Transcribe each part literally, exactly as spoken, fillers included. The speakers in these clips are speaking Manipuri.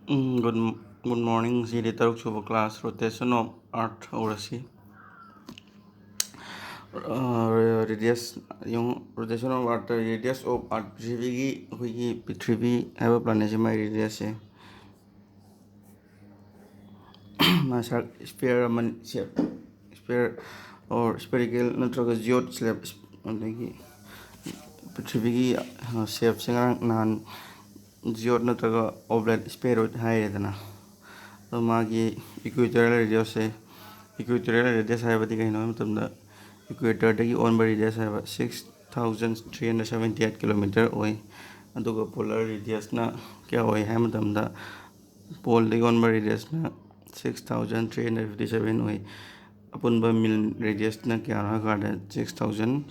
ꯎꯝ, good, good morning. ꯉꯁꯤꯗꯤ ꯇꯔꯨꯛ ꯁꯨꯕ class, rotation of Earth ꯍꯧꯔꯁꯤ꯫ Radius, ꯌꯦꯡꯉꯨ, rotation of Earth, radius of Earth, ꯄ꯭ꯔꯤꯊꯤꯕꯤꯒꯤ, ꯑꯩꯈꯣꯏꯒꯤ ꯄ꯭ꯔꯤꯊꯤꯕꯤ ꯍꯥꯏꯕ planetꯁꯦ, ꯃꯥꯒꯤ radiusꯁꯦ ꯃꯥ ꯁꯥꯔ sphere ꯑꯃ, shape, sphere or spherical ꯅꯠꯇ꯭ꯔꯒ geode slab, ꯑꯗꯒꯤ ꯄ꯭ꯔꯤꯊꯤꯕꯤꯒꯤ shapeꯁꯦ ꯉꯔꯥꯡ ꯅꯍꯥꯟ geode ꯅꯠꯇ꯭ꯔꯒ oblate spheroid ꯍꯥꯏꯔꯦꯗꯅ꯫ ꯑꯗꯣ ꯃꯥꯒꯤ equatorial radiusꯁꯦ, equatorial radius ꯍꯥꯏꯕꯗꯤ ꯀꯩꯅꯣ ꯍꯥꯏꯕ ꯃꯇꯝꯗ, equatorꯗꯒꯤ ꯑꯣꯟꯕ radius ꯍꯥꯏꯕ, six thousand three hundred seventy eight kilometer ꯑꯣꯏ꯫ ꯑꯗꯨꯒ polar radiusꯅ ꯀꯌꯥ ꯑꯣꯏ ꯍꯥꯏꯕ ꯃꯇꯝꯗ, poleꯗꯒꯤ ꯑꯣꯟꯕ radiusꯅ six thousand three hundred fifty seven ꯑꯣꯏ꯫ ꯑꯄꯨꯟꯕ mean radiusꯅ ꯀꯌꯥꯅꯣ ꯍꯥꯏ ꯀꯥꯟꯗ six thousand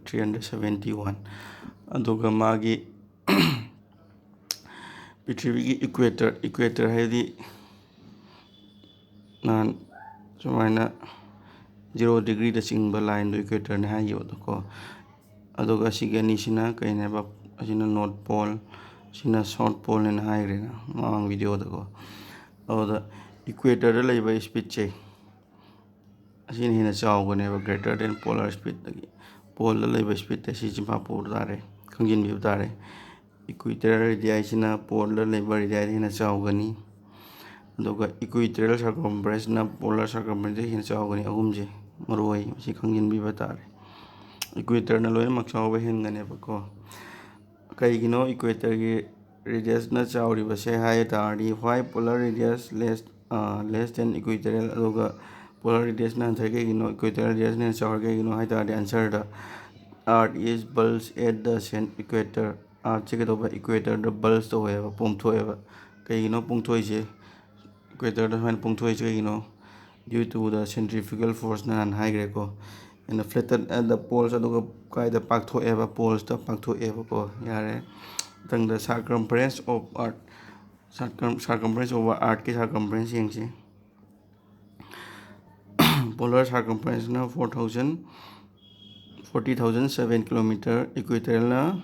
three hundred seventy one꯫ ꯑꯗꯨꯒ ꯃꯥꯒꯤ ꯄ꯭ꯔꯤꯊꯤꯕꯤꯒꯤ equator, equator ꯍꯥꯏꯗꯤ ꯅꯍꯥꯟ ꯁꯨꯃꯥꯏꯅ zero degreeꯗ ꯆꯤꯡꯕ lineꯗꯣ equatorꯅꯤ ꯍꯥꯏꯈꯤꯕꯗꯣꯀꯣ꯫ ꯑꯗꯨꯒ ꯑꯁꯤꯒꯤ ꯑꯅꯤꯁꯤꯅ ꯀꯩꯅꯦꯕ? ꯑꯁꯤꯅ north pole, ꯑꯁꯤꯅ south poleꯅꯦꯅ ꯍꯥꯏꯈ꯭ꯔꯦꯅ ꯃꯃꯥꯡ videoꯗꯀꯣ꯫ ꯑꯗꯨꯗ equatorꯗ ꯂꯩꯕ speedꯁꯦ, ꯑꯁꯤꯅ ꯍꯦꯟꯅ ꯆꯥꯎꯒꯅꯦꯕ, greater than polar speedꯇꯒꯤ꯫ Poleꯗ ꯂꯩꯕ speedꯇ ꯁꯤ ꯆꯤꯟꯐꯥ ꯄꯨꯕ ꯇꯥꯔꯦ, ꯈꯪꯖꯤꯟꯕꯤꯕ ꯇꯥꯔꯦ꯫ Equatorial radiusꯁꯤꯅ poleꯗ ꯂꯩꯕ radiusꯗꯒꯤ ꯍꯦꯟꯅ ꯆꯥꯎꯒꯅꯤ꯫ ꯑꯗꯨꯒ equatorial circumferenceꯅ polar circumferenceꯗꯒꯤ ꯍꯦꯟꯅ ꯆꯥꯎꯒꯅꯤ꯫ ꯑꯍꯨꯝꯁꯦ ꯃꯔꯨ ꯑꯣꯏ, ꯃꯁꯤ ꯈꯪꯖꯤꯟꯕꯤꯕ ꯇꯥꯔꯦ꯫ Equatorꯅ ꯂꯣꯏꯅꯃꯛ ꯆꯥꯎꯕ ꯍꯦꯟꯒꯅꯦꯕꯀꯣ꯫ ꯀꯩꯒꯤꯅꯣ equatorꯒꯤ radiusꯅ ꯆꯥꯎꯔꯤꯕꯁꯦ ꯍꯥꯏ ꯇꯥꯔꯗꯤ, why polar radius less, less than equatorial, ꯑꯗꯨꯒ polar radiusꯅ ꯍꯟꯊꯔꯤ ꯀꯩꯒꯤꯅꯣ, equatorial radiusꯅ ꯍꯦꯟꯅ ꯆꯥꯎꯔꯤ ꯀꯩꯒꯤꯅꯣ ꯍꯥꯏ ꯇꯥꯔꯗꯤ, answerꯗ, Earth is bulge at the cent-, equator꯫ Earthꯁꯦ ꯀꯩꯗꯧꯕ? Equatorꯗ bulge ꯇꯧꯋꯦꯕ, ꯄꯣꯝꯊꯣꯛꯑꯦꯕ꯫ ꯀꯩꯒꯤꯅꯣ ꯄꯣꯡꯊꯣꯛꯏꯁꯦ? Equatorꯗ ꯁꯨꯃꯥꯏꯅ ꯄꯣꯡꯊꯣꯛꯏꯁꯦ ꯀꯩꯒꯤꯅꯣ? Due to the centrifugal force ꯅ ꯍꯥꯟꯅ ꯍꯥꯏꯈ꯭ꯔꯦꯀꯣ꯫ And flatten at the poles, ꯑꯗꯨꯒ ꯀꯥꯏꯗ ꯄꯥꯛꯊꯣꯛꯑꯦꯕ? Polesꯇ ꯄꯥꯛꯊꯣꯛꯑꯦꯕꯀꯣ꯫ ꯌꯥꯔꯦ꯫ ꯃꯊꯪꯗ circumference of Earth, circum-, circumference over Earthꯀꯤ circumference ꯌꯦꯡꯁꯤ꯫ Polar circumferenceꯅ four thousand, forty thousand seven kilometer, equatorialꯅ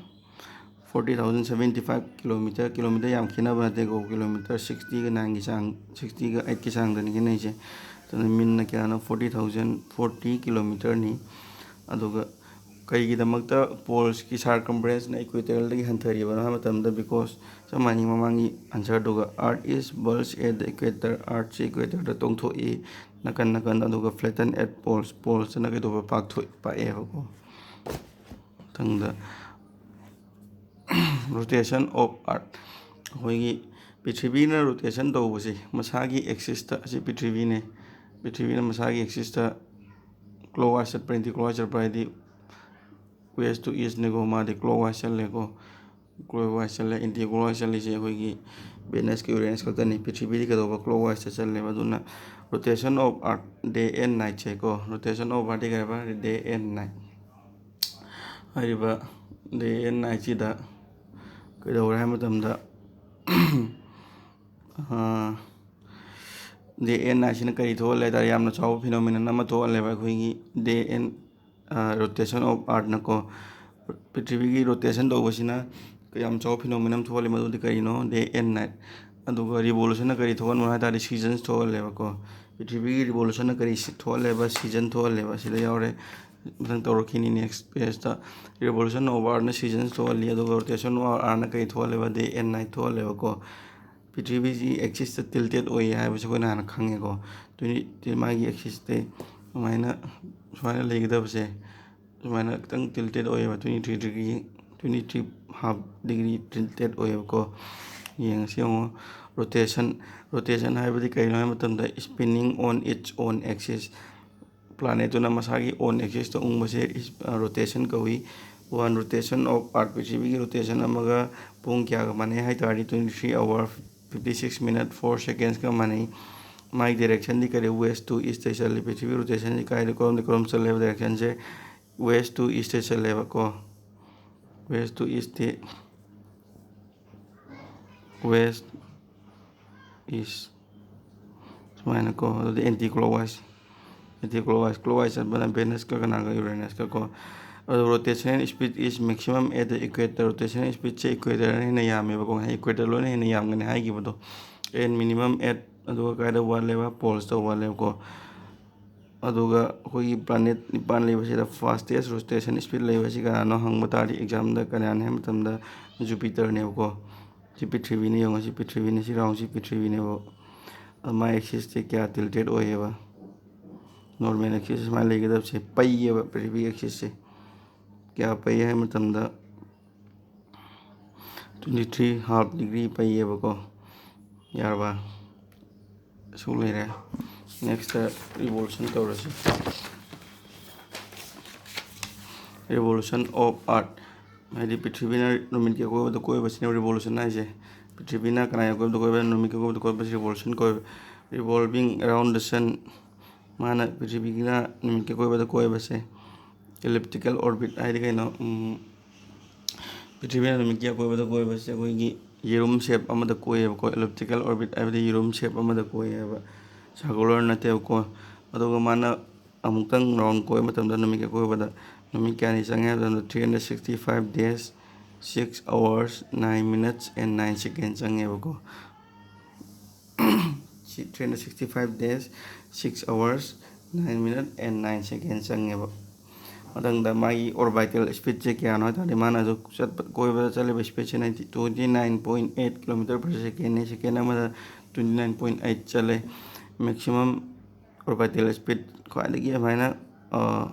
Forty thousand seventy five kilometer, kilometer ꯌꯥꯝ ꯈꯦꯠꯅꯕ ꯅꯠꯇꯦꯀꯣ, ꯀꯤꯂꯣꯃꯤꯇꯔ sixty ꯒ nine ꯒꯤ ꯆꯥꯡ, sixty ꯒ eight ꯀꯤ ꯆꯥꯡꯗꯅꯤ ꯈꯦꯠꯅꯩꯁꯦ꯫ ꯑꯗꯨꯅ ꯃꯤꯟꯅ ꯀꯌꯥꯅꯣ? Forty thousand forty ꯀꯤꯂꯣꯃꯤꯇꯔꯅꯤ꯫ ꯑꯗꯨꯒ ꯀꯩꯒꯤꯗꯃꯛꯇ ꯄꯣꯜꯁꯀꯤ ꯁꯥꯔꯀꯝꯐꯔꯦꯟꯁꯅ ꯏꯀ꯭ꯋꯦꯇꯔꯗꯒꯤ ꯍꯟꯊꯔꯤꯕꯅꯣ ꯍꯥꯏꯕ ꯃꯇꯝꯗ, because ꯆꯞ ꯃꯥꯟꯅꯩ ꯃꯃꯥꯡꯒꯤ ꯑꯟꯁꯔꯗꯨꯒ, Earth is bulged at the equator, ꯑꯥꯔꯠꯁꯤ ꯏꯀ꯭ꯋꯦꯇꯔꯗ ꯇꯣꯡꯊꯣꯛꯏ ꯅꯥꯀꯟ ꯅꯥꯀꯟꯗ, ꯑꯗꯨꯒ flatten at poles, ꯄꯣꯜꯁꯇꯅ ꯀꯩꯗꯧꯕ? ꯄꯥꯛꯊꯣꯛ ꯄꯥꯛꯑꯦꯕꯀꯣ꯫ ꯃꯊꯪꯗ rotation of Earth, ꯑꯩꯈꯣꯏꯒꯤ ꯄ꯭ꯔꯤꯊꯤꯕꯤꯅ ꯔꯣꯇꯦꯁꯟ ꯇꯧꯕꯁꯦ ꯃꯁꯥꯒꯤ ꯑꯦꯛꯁꯤꯁꯇ, ꯑꯁꯤ ꯄ꯭ꯔꯤꯊꯤꯕꯤꯅꯦ, ꯄ꯭ꯔꯤꯊꯤꯕꯤꯅ ꯃꯁꯥꯒꯤ ꯑꯦꯛꯁꯤꯁꯇ clockwise ꯆꯠꯄ꯭ꯔꯥ, anti clockwise ꯆꯠꯄ꯭ꯔꯥ? ꯍꯥꯏꯗꯤ west to east ꯅꯦꯀꯣ, ꯃꯥꯗꯤ clockwise ꯆꯠꯂꯦꯀꯣ꯫ Clockwise ꯆꯠꯂꯦ, anti clockwise ꯆꯠꯂꯤꯁꯦ ꯑꯩꯈꯣꯏꯒꯤ Venus ꯀ Uranus ꯈꯛꯇꯅꯤ꯫ ꯄ꯭ꯔꯤꯊꯤꯕꯤꯗꯤ ꯀꯩꯗꯧꯕ? Clockwise ꯇ ꯆꯠꯂꯦꯕ꯫ ꯑꯗꯨꯅ rotation of Earth, day and night ꯁꯦꯀꯣ, rotation of Earth ꯗꯤ ꯀꯩ ꯍꯥꯏꯕ? Day and night꯫ ꯍꯥꯏꯔꯤꯕ day and night ꯁꯤꯗ ꯀꯩꯗꯧꯔꯦ ꯍꯥꯏꯕ ꯃꯇꯝꯗ, day and night ꯁꯤꯅ ꯀꯔꯤ ꯊꯣꯛꯍꯜꯂꯦ ꯍꯥꯏ ꯇꯥꯔꯦ? ꯌꯥꯝꯅ ꯆꯥꯎꯕ phenomenon ꯑꯃ ꯊꯣꯛꯍꯜꯂꯦꯕ ꯑꯩꯈꯣꯏꯒꯤ day and rotation of Earth ꯅꯀꯣ꯫ ꯄ꯭ꯔꯤꯊꯤꯕꯤꯒꯤ ꯔꯣꯇꯦꯁꯟ ꯇꯧꯕꯁꯤꯅ ꯌꯥꯝ ꯆꯥꯎꯕ phenomenon ꯑꯃ ꯊꯣꯛꯍꯜꯂꯤ꯫ ꯃꯗꯨꯗꯤ ꯀꯔꯤꯅꯣ? Day and night꯫ ꯑꯗꯨꯒ revolution ꯅ ꯀꯔꯤ ꯊꯣꯛꯍꯟꯕꯅꯣ ꯍꯥꯏ ꯇꯥꯔꯗꯤ, seasons ꯊꯣꯛꯍꯜꯂꯦꯕꯀꯣ꯫ ꯄ꯭ꯔꯤꯊꯤꯕꯤꯒꯤ revolution ꯅ ꯀꯔꯤ ꯁꯤ-, ꯊꯣꯛꯍꯜꯂꯦꯕ? Season ꯊꯣꯛꯍꯜꯂꯦꯕ꯫ ꯁꯤꯗ ꯌꯥꯎꯔꯦ꯫ ꯃꯊꯪ ꯇꯧꯔꯛꯈꯤꯅꯤ next page ꯇ꯫ Revolution of Earth ꯅ seasons ꯊꯣꯛꯍꯜꯂꯤ, ꯑꯗꯨꯒ rotation of Earth ꯅ ꯀꯔꯤ ꯊꯣꯛꯍꯜꯂꯦꯕ? Day and night ꯊꯣꯛꯍꯜꯂꯦꯕꯀꯣ꯫ ꯄ꯭ꯔꯤꯊꯤꯕꯤꯁꯤ axis ꯇ tilted ꯑꯣꯏꯌꯦ ꯍꯥꯏꯕꯁꯤ ꯑꯩꯈꯣꯏꯅ ꯍꯥꯟꯅ ꯈꯪꯉꯦꯀꯣ꯫ Twenty, ꯃꯥꯒꯤ axis ꯁꯦ ꯁꯨꯃꯥꯏꯅ, ꯁꯨꯃꯥꯏꯅ ꯂꯩꯒꯗꯕꯁꯦ, ꯁꯨꯃꯥꯏꯅ ꯈꯤꯇꯪ tilted ꯑꯣꯏꯌꯦꯕ, twenty three degree, twenty three half degree tilted ꯑꯣꯏꯌꯦꯕꯀꯣ꯫ ꯌꯦꯡꯉꯁꯤ ꯌꯦꯡꯉꯣ, rotation, rotation ꯍꯥꯏꯕꯗꯤ ꯀꯔꯤꯅꯣ ꯍꯥꯏꯕ ꯃꯇꯝꯗ, spinning on its own axis, planet ꯇꯨꯅ ꯃꯁꯥꯒꯤ own axis ꯇ ꯎꯪꯕꯁꯦ is-, ꯑ, rotation ꯀꯧꯏ꯫ One rotation of Earth, ꯄ꯭ꯔꯤꯊꯤꯕꯤꯒꯤ rotation ꯑꯃꯒ ꯄꯨꯡ ꯀꯌꯥꯒ ꯃꯥꯟꯅꯩ ꯍꯥꯏ ꯇꯥꯔꯗꯤ, twenty three hour, fifty six minute, four seconds ꯀ ꯃꯥꯟꯅꯩ꯫ ꯃꯥꯒꯤ direction ꯗꯤ ꯀꯔꯤ? West to east ꯇꯩ ꯆꯠꯂꯤ꯫ ꯄ꯭ꯔꯤꯊꯤꯕꯤ rotation ꯁꯤ ꯀꯥꯏꯗ, ꯀꯔꯣꯝꯗ ꯀꯔꯣꯝ ꯆꯠꯂꯦꯕ? Direction say west to east ꯇꯩ ꯆꯠꯂꯦꯕꯀꯣ꯫ West to east T, west, east, ꯁꯨꯃꯥꯏꯅꯀꯣ꯫ ꯑꯗꯨꯗꯤ anti clockwise, anti clockwise, clockwise ꯆꯠꯄꯅ Venus ꯀ ꯀꯅꯥꯒ? Uranus ꯀ ꯀꯣ꯫ ꯑꯗꯣ rotational speed is maximum at the equator. Rotational speedꯁꯦ equatorꯅ ꯍꯦꯟꯅ ꯌꯥꯝꯃꯦꯕꯀꯣ, ꯉꯁꯥꯏ equator ꯂꯣꯏꯅ ꯍꯦꯟꯅ ꯌꯥꯝꯒꯅꯤ ꯍꯥꯏꯈꯤꯕꯗꯣ꯫ And minimum at, ꯑꯗꯨꯒ ꯀꯥꯏꯗ ꯋꯥꯠꯂꯦꯕ? Poleꯁꯇ ꯋꯥꯠꯂꯦꯕꯀꯣ꯫ ꯑꯗꯨꯒ ꯑꯩꯈꯣꯏꯒꯤ planet ꯅꯤꯄꯥꯟ ꯂꯩꯕꯁꯤꯗ fastest rotation speed ꯂꯩꯕꯁꯤ ꯀꯅꯥꯅꯣ ꯍꯪꯕ ꯇꯥꯔꯗꯤ, examꯗ ꯀꯅꯥꯅꯣ ꯍꯥꯏꯕ ꯃꯇꯝꯗ Jupiterꯅꯦꯕꯀꯣ꯫ ꯁꯤ ꯄ꯭ꯔꯤꯊꯤꯕꯤꯅꯤ, ꯌꯦꯡꯉꯣ, ꯁꯤ ꯄ꯭ꯔꯤꯊꯤꯕꯤꯅꯤ, ꯁꯤ roundꯁꯤ ꯄ꯭ꯔꯤꯊꯤꯕꯤꯅꯦꯕ꯫ ꯑꯗꯣ ꯃꯥꯏ axisꯁꯦ ꯀꯌꯥ tilted ꯑꯣꯏꯌꯦꯕ? Normal axis ꯁꯨꯃꯥꯏꯅ ꯂꯩꯒꯗꯕꯁꯦ, ꯄꯩꯌꯦꯕ ꯄ꯭ꯔꯤꯊꯤꯕꯤ axisꯁꯦ꯫ ꯀꯌꯥ ꯄꯩ ꯍꯥꯏꯕ ꯃꯇꯝꯗ, twenty three half degree ꯄꯩꯌꯦꯕꯀꯣ꯫ ꯌꯥꯔꯕ? ꯑꯁꯨꯛ ꯂꯩꯔꯦ꯫ Next revolution ꯇꯧꯔꯁꯤ꯫ Revolution of Earth, ꯍꯥꯏꯗꯤ ꯄ꯭ꯔꯤꯊꯤꯕꯤꯅ ꯅꯨꯃꯤꯠꯀꯤ ꯑꯀꯣꯏꯕꯗ ꯀꯣꯏꯕꯁꯤꯅꯦ revolution ꯍꯥꯏꯁꯦ꯫ ꯄ꯭ꯔꯤꯊꯤꯕꯤꯅ ꯀꯅꯥꯒꯤ ꯑꯀꯣꯏꯕꯗ ꯀꯣꯏꯕ? ꯅꯨꯃꯤꯠꯀꯤ ꯑꯀꯣꯏꯕꯗ ꯀꯣꯏꯕꯁꯤ revolution ꯀꯣꯏꯕ꯫ Revolving around the sun, ꯃꯥꯅ ꯄ꯭ꯔꯤꯊꯤꯕꯤꯅ ꯅꯨꯃꯤꯠꯀꯤ ꯑꯀꯣꯏꯕꯗ ꯀꯣꯏꯕꯁꯦ elliptical orbit ꯍꯥꯏꯗꯤ ꯀꯩꯅꯣ? ꯎꯝ, ꯄ꯭ꯔꯤꯊꯤꯕꯤꯅ ꯅꯨꯃꯤꯠꯀꯤ ꯑꯀꯣꯏꯕꯗ ꯀꯣꯏꯕꯁꯦ ꯑꯩꯈꯣꯏꯒꯤ ꯌꯦꯔꯨꯝ shape ꯑꯃꯗ ꯀꯣꯏꯌꯦꯕꯀꯣ꯫ Elliptical orbit ꯍꯥꯏꯕꯗꯤ ꯌꯦꯔꯨꯝ shape ꯑꯃꯗ ꯀꯣꯏꯌꯦꯕ, circular ꯅꯠꯇꯦꯕꯀꯣ꯫ ꯑꯗꯨꯒ ꯃꯥꯅ ꯑꯃꯨꯛꯇꯪ round ꯀꯣꯏꯕ ꯃꯇꯝꯗ, ꯅꯨꯃꯤꯠꯀꯤ ꯑꯀꯣꯏꯕꯗ ꯅꯨꯃꯤꯠ ꯀꯌꯥꯅꯤ ꯆꯪꯉꯦ ꯍꯥꯏꯕ ꯃꯇꯝꯗ, three hundred sixty five days, six hours, nine minutes and nine seconds ꯆꯪꯉꯦꯕꯀꯣ꯫ ꯁꯤ three hundred sixty five days, six hours, nine minutes and nine seconds ꯆꯪꯉꯦꯕ꯫ ꯃꯊꯪꯗ ꯃꯥꯒꯤ orbital speedꯁꯦ ꯀꯌꯥꯅꯣ ꯍꯥꯏ ꯇꯥꯔꯗꯤ, ꯃꯥꯅ ꯑꯗꯨ ꯆꯠꯄ, ꯀꯣꯏꯕꯗ ꯆꯠꯂꯤꯕ speedꯁꯦ ninety, twenty nine point eight kilometer per secondꯅꯤ꯫ Second ꯑꯃꯗ twenty nine point eight ꯆꯠꯂꯦ꯫ Maximum orbital speed ꯈ꯭ꯋꯥꯏꯗꯒꯤ ꯑꯗꯨꯃꯥꯏꯅ, ꯑ,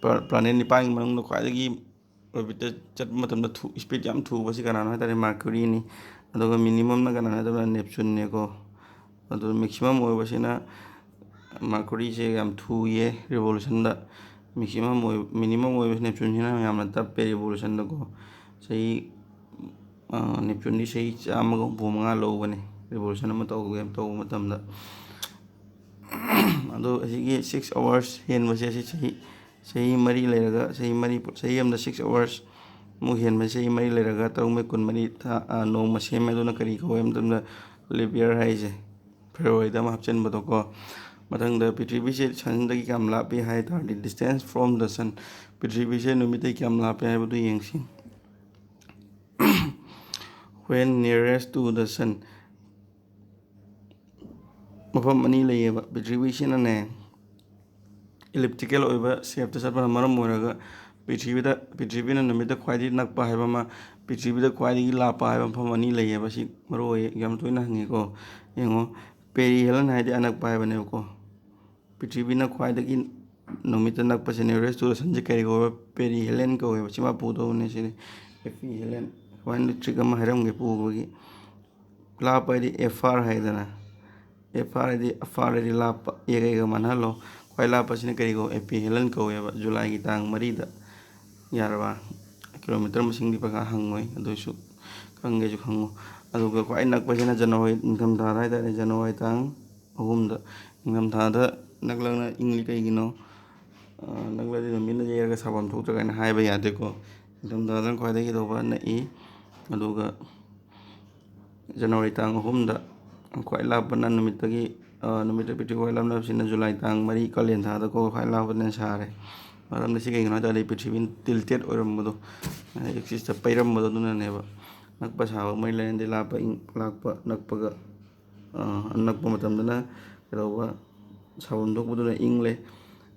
ꯄ꯭ꯂꯥ-, planet ꯅꯤꯄꯥꯟꯒꯤ ꯃꯅꯨꯡꯗ ꯈ꯭ꯋꯥꯏꯗꯒꯤ orbitꯇ ꯆꯠꯄ ꯃꯇꯝꯗ ꯊꯨ-, speed ꯌꯥꯝ ꯊꯨꯕꯁꯤ ꯀꯅꯥꯅꯣ ꯍꯥꯏ ꯇꯥꯔꯗꯤ, Mercuryꯅꯤ꯫ ꯑꯗꯨꯒ minimumꯅ ꯀꯅꯥꯅꯣ ꯍꯥꯏ ꯇꯥꯔꯗꯤ, Neptuneꯅꯦꯀꯣ꯫ ꯑꯗꯨ maximum ꯑꯣꯏꯕꯁꯤꯅ Mercuryꯁꯦ ꯌꯥꯝ ꯊꯨꯏꯌꯦ revolutionꯗ꯫ Maximum ꯑꯣꯏ-, minimum ꯑꯣꯏꯕꯁꯤ Neptuneꯁꯤꯅ ꯌꯥꯝꯅ ꯇꯞꯄꯦ revolutionꯗꯀꯣ꯫ ꯆꯍꯤ, ꯑ, Neptuneꯗꯤ ꯆꯍꯤ ꯆꯥꯝꯃꯒ ꯍꯨꯝꯐꯨ ꯃꯉꯥ ꯂꯧꯕꯅꯦ revolution ꯑꯃ ꯇꯧꯒꯦ ꯇꯧꯕ ꯃꯇꯝꯗ꯫ ꯑꯗꯣ ꯑꯁꯤꯒꯤ six hours ꯍꯦꯟꯕꯁꯦ, ꯑꯁꯤ ꯆꯍꯤ, ꯆꯍꯤ ꯃꯔꯤ ꯂꯩꯔꯒ, ꯆꯍꯤ ꯃꯔꯤ, ꯆꯍꯤ ꯑꯃꯗ six hours ꯃꯨꯛ ꯍꯦꯟꯕꯁꯦ, ꯆꯍꯤ ꯃꯔꯤ ꯂꯩꯔꯒ, ꯇꯔꯨꯛ ꯃꯩ ꯀꯨꯟꯃꯔꯤ ꯊꯥ, ꯑ, ꯅꯣꯡꯃ ꯁꯦꯝꯃꯦ꯫ ꯑꯗꯨꯅ ꯀꯔꯤ ꯀꯧꯋꯦ ꯍꯥꯏꯕ ꯃꯇꯝꯗ, leap year ꯍꯥꯏꯁꯦ, Februaryꯗ ꯑꯃ ꯍꯥꯞꯆꯤꯟꯕꯗꯣꯀꯣ꯫ ꯃꯊꯪꯗ ꯄ꯭ꯔꯤꯊꯤꯕꯤꯁꯦ ꯁꯟꯗꯒꯤ ꯀꯌꯥꯝ ꯂꯥꯞꯄꯤ ꯍꯥꯏ ꯇꯥꯔꯗꯤ, distance from the sun, ꯄ꯭ꯔꯤꯊꯤꯕꯤꯁꯦ ꯅꯨꯃꯤꯠꯇꯒꯤ ꯀꯌꯥꯝ ꯂꯥꯞꯄꯤ ꯍꯥꯏꯕꯗꯨ ꯌꯦꯡꯁꯤ꯫ When nearest to the sun, ꯃꯐꯝ ꯑꯅꯤ ꯂꯩꯌꯦꯕ꯫ ꯄ꯭ꯔꯤꯊꯤꯕꯤꯁꯤꯅꯅꯦ, elliptical ꯑꯣꯏꯕ shapeꯇ ꯆꯠꯄꯅ ꯃꯔꯝ ꯑꯣꯏꯔꯒ ꯄ꯭ꯔꯤꯊꯤꯕꯤꯗ, ꯄ꯭ꯔꯤꯊꯤꯕꯤꯅ ꯅꯨꯃꯤꯠꯇ ꯈ꯭ꯋꯥꯏꯗꯒꯤ ꯅꯛꯄ ꯍꯥꯏꯕ ꯑꯃ, ꯄ꯭ꯔꯤꯊꯤꯕꯤꯗ ꯈ꯭ꯋꯥꯏꯗꯒꯤ ꯂꯥꯞꯄ ꯍꯥꯏꯕ ꯃꯐꯝ ꯑꯅꯤ ꯂꯩꯌꯦꯕ꯫ ꯁꯤ ꯃꯔꯨ ꯑꯣꯏ, ꯌꯥꯝ ꯇꯣꯏꯅ ꯍꯪꯉꯤꯀꯣ꯫ ꯌꯦꯡꯉꯣ, perihelion ꯍꯥꯏꯗꯤ ꯑꯅꯛꯄ ꯍꯥꯏꯕꯅꯦꯕꯀꯣ꯫ ꯄ꯭ꯔꯤꯊꯤꯕꯤꯅ ꯈ꯭ꯋꯥꯏꯗꯒꯤ ꯅꯨꯃꯤꯠꯇ ꯅꯛꯄꯁꯦ, nearest to the sunꯁꯦ ꯀꯔꯤ ꯀꯧꯋꯦꯕ? Perihelion ꯀꯧꯋꯦꯕ꯫ ꯁꯤꯃ ꯄꯨꯗꯧꯕꯅꯦ ꯁꯤꯗꯤ, aphelion꯫ ꯁꯨꯃꯥꯏꯅ trick ꯑꯃ ꯍꯥꯏꯔꯝꯒꯦ ꯄꯨꯕꯒꯤ꯫ ꯂꯥꯞꯄ ꯍꯥꯏꯗꯤ afar ꯍꯥꯏꯗꯅ, afar ꯍꯥꯏꯗꯤ, afar ꯍꯥꯏꯗꯤ ꯂꯥꯞꯄ, ꯌꯦꯛ ꯀꯩꯒ ꯃꯥꯟꯅꯍꯜꯂꯣ꯫ ꯈ꯭ꯋꯥꯏ ꯂꯥꯞꯄꯁꯤꯅ ꯀꯔꯤ ꯀꯧꯋꯦ? Aphelion ꯀꯧꯋꯦꯕ꯫ ꯖꯨꯂꯥꯏꯒꯤ ꯇꯥꯡ ꯃꯔꯤꯗ, ꯌꯥꯔꯕ? Kilometre ꯃꯁꯤꯡꯗꯤ ꯄꯪꯍꯪ ꯍꯪꯉꯣꯏ, ꯑꯗꯨꯏꯁꯨ ꯈꯪꯒꯦꯁꯨ ꯈꯪꯉꯣ꯫ ꯑꯗꯨꯒ ꯈ꯭ꯋꯥꯏ ꯅꯛꯄꯁꯤꯅ ꯖꯅꯋꯥꯔꯤ, ꯅꯤꯡꯊꯝꯊꯥꯗ ꯍꯥꯏꯇꯥꯔꯦ, ꯖꯅꯋꯥꯔꯤ ꯇꯥꯡ ꯑꯍꯨꯝꯗ꯫ ꯅꯤꯡꯊꯝꯊꯥꯗ ꯅꯛꯂꯛꯅ ꯏꯪꯂꯤ ꯀꯩꯒꯤꯅꯣ? ꯑ, ꯅꯛꯂꯗꯤ ꯅꯨꯃꯤꯠꯅ ꯌꯩꯔꯒ ꯁꯥꯐꯝ ꯊꯣꯛꯇ꯭ꯔꯦ ꯀꯥꯏꯅ ꯍꯥꯏꯕ ꯌꯥꯗꯦꯀꯣ꯫ ꯅꯤꯡꯊꯝꯊꯥꯗꯅ ꯈ꯭ꯋꯥꯏꯗꯒꯤ ꯀꯩꯗꯧꯕ? ꯅꯛꯏ꯫ ꯑꯗꯨꯒ ꯖꯅꯋꯥꯔꯤ ꯇꯥꯡ ꯑꯍꯨꯝꯗ ꯈ꯭ꯋꯥꯏ ꯂꯥꯞꯄꯅ ꯅꯨꯃꯤꯠꯇꯒꯤ, ꯑ, ꯅꯨꯃꯤꯠꯇ ꯄ꯭ꯔꯤꯊꯤꯕꯤ ꯈ꯭ꯋꯥꯏ ꯂꯥꯞꯅꯕꯁꯤꯅ ꯖꯨꯂꯥꯏ ꯇꯥꯡ ꯃꯔꯤ, ꯀꯥꯂꯦꯟ ꯊꯥꯗꯀꯣ, ꯈ꯭ꯋꯥꯏ ꯂꯥꯞꯄꯅ ꯁꯥꯔꯦ꯫ ꯃꯔꯝꯗꯤ ꯁꯤ ꯀꯩꯒꯤꯅꯣ ꯍꯥꯏ ꯇꯥꯔꯗꯤ, ꯄ꯭ꯔꯤꯊꯤꯕꯤ tilted ꯑꯣꯏꯔꯝꯕꯗꯣ, axisꯇ ꯄꯩꯔꯝꯕꯗꯣ, ꯑꯗꯨꯅꯅꯦꯕ꯫ ꯅꯛꯄ ꯁꯥꯕ ꯃꯔꯤ ꯂꯩꯅꯗꯦ, ꯂꯥꯞꯄ ꯏꯪ-, ꯂꯥꯞꯄ ꯅꯛꯄꯒ꯫ ꯑ, ꯑꯅꯛꯄ ꯃꯇꯝꯗꯅ ꯀꯩꯗꯧꯕ? ꯁꯥꯐꯝ ꯊꯣꯛꯄꯗꯨꯅ ꯏꯪꯂꯦ,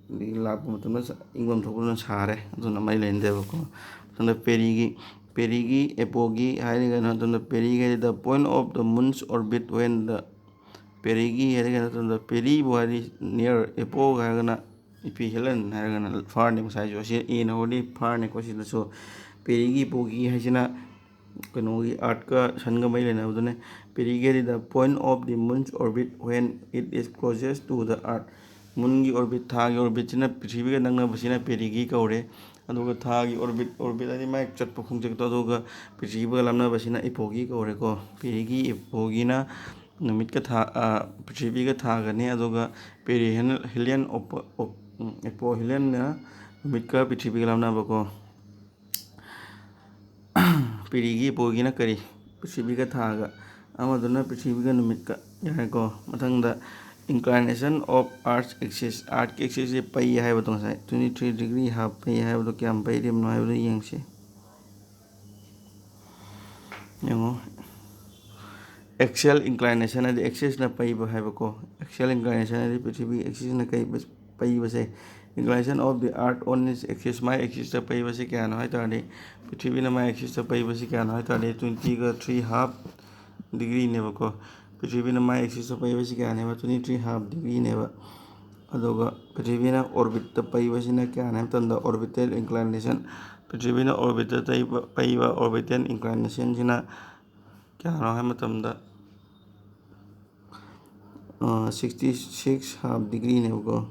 ꯑꯗꯒꯤ ꯂꯥꯞꯄ ꯃꯇꯝꯗ ꯁ-, ꯏꯪꯐꯝ ꯊꯣꯛꯄꯗꯨꯅ ꯁꯥꯔꯦ, ꯑꯗꯨꯅ ꯃꯔꯤ ꯂꯩꯅꯗꯦꯕꯀꯣ꯫ ꯃꯊꯪꯗ perigee, perigee, apogee ꯍꯥꯏꯔꯒꯅ, ꯃꯊꯪꯗ perigee ꯍꯥꯏꯗꯤ the point of the moon's orbit when the, perigee ꯍꯥꯏꯔꯒꯅ, ꯃꯊꯪꯗ peribu ꯍꯥꯏꯗꯤ near, apoge ꯍꯥꯏꯔꯒꯅ, aphelion ꯍꯥꯏꯔꯒꯅ farꯅꯦ, ꯉꯁꯥꯏꯁꯨ ꯑꯁꯤ ꯑꯦꯅ ꯍꯧꯔꯗꯤ farꯅꯦꯀꯣ꯫ ꯁꯤꯗꯁꯨ perigee, apogee ꯍꯥꯏꯁꯤꯅ ꯀꯩꯅꯣꯒꯤ, earthꯀ sunꯒ ꯃꯔꯤ ꯂꯩꯅꯕꯗꯨꯅꯦ꯫ Perigee ꯍꯥꯏꯗꯤ the point of the moon's orbit when it is closest to the earth꯫ Moonꯒꯤ orbit, ꯊꯥꯒꯤ orbitꯁꯤꯅ ꯄ꯭ꯔꯤꯊꯤꯕꯤꯒ ꯅꯛꯅꯕꯁꯤꯅ perigee ꯀꯧꯔꯦ꯫ ꯑꯗꯨꯒ ꯊꯥꯒꯤ orbit, orbit ꯍꯥꯏꯗꯤ ꯃꯥꯏ ꯆꯠꯄ ꯈꯣꯡꯆꯠꯇꯣ, ꯑꯗꯨꯒ ꯄ꯭ꯔꯤꯊꯤꯕꯤꯒ ꯂꯥꯞꯅꯕꯁꯤꯅ apogee ꯀꯧꯔꯦꯀꯣ꯫ Perigee, apogeeꯅ ꯅꯨꯃꯤꯠꯀ ꯊꯥ, ꯑ, ꯄ꯭ꯔꯤꯊꯤꯕꯤꯒ ꯊꯥꯒꯅꯤ꯫ ꯑꯗꯨꯒ perihelion, op-, op-, ꯎꯝ, aphelionꯅ ꯅꯨꯃꯤꯠꯀ ꯄ꯭ꯔꯤꯊꯤꯕꯤꯒ ꯂꯥꯞꯅꯕꯀꯣ꯫ Perigee, apogeeꯅ ꯀꯔꯤ? ꯄ꯭ꯔꯤꯊꯤꯕꯤꯒ ꯊꯥꯒ꯫ ꯑꯃꯗꯨꯅ ꯄ꯭ꯔꯤꯊꯤꯕꯤꯒ ꯅꯨꯃꯤꯠꯀ꯫ ꯌꯥꯔꯦꯀꯣ? ꯃꯊꯪꯗ Inclination of Earth axis, Earthꯀꯤ axisꯁꯦ ꯄꯩ ꯍꯥꯏꯕꯗꯣ, ꯉꯁꯥꯏ twenty three degree half ꯄꯩ ꯍꯥꯏꯕꯗꯣ ꯀꯌꯥꯝ ꯄꯩꯔꯤꯕꯅꯣ ꯍꯥꯏꯕꯗꯣ ꯌꯦꯡꯁꯤ꯫ ꯌꯦꯡꯉꯣ, axial inclination ꯍꯥꯏꯗꯤ axisꯅ ꯄꯩꯕ ꯍꯥꯏꯕꯀꯣ꯫ Axial inclination ꯍꯥꯏꯗꯤ ꯄ꯭ꯔꯤꯊꯤꯕꯤ axisꯅ ꯀꯩ ꯄꯩꯕꯁꯦ꯫ Inclination of the earth on its axis, ꯃꯥꯏ axisꯇ ꯄꯩꯕꯁꯤ ꯀꯌꯥꯅꯣ ꯍꯥꯏ ꯇꯥꯔꯗꯤ, ꯄ꯭ꯔꯤꯊꯤꯕꯤꯅ ꯃꯥꯏ axisꯇ ꯄꯩꯕꯁꯤ ꯀꯌꯥꯅꯣ ꯍꯥꯏ ꯇꯥꯔꯗꯤ, twentyꯒ three half degreeꯅꯦꯕꯀꯣ꯫ ꯄ꯭ꯔꯤꯊꯤꯕꯤꯅ ꯃꯥꯏ axisꯇ ꯄꯩꯕꯁꯤ ꯀꯌꯥꯅꯦꯕ? Twenty three half degreeꯅꯦꯕ꯫ ꯑꯗꯨꯒ ꯄ꯭ꯔꯤꯊꯤꯕꯤꯅ orbitꯇ ꯄꯩꯕꯁꯤꯅ ꯀꯌꯥꯅꯦ ꯍꯥꯏꯕ ꯃꯇꯝꯗ, orbital inclination, ꯄ꯭ꯔꯤꯊꯤꯕꯤꯅ orbitꯇ ꯇꯩꯕ-, ꯄꯩꯕ orbital inclinationꯁꯤꯅ ꯀꯌꯥꯅꯣ ꯍꯥꯏꯕ ꯃꯇꯝꯗ, sixty six half degreeꯅꯦꯕꯀꯣ꯫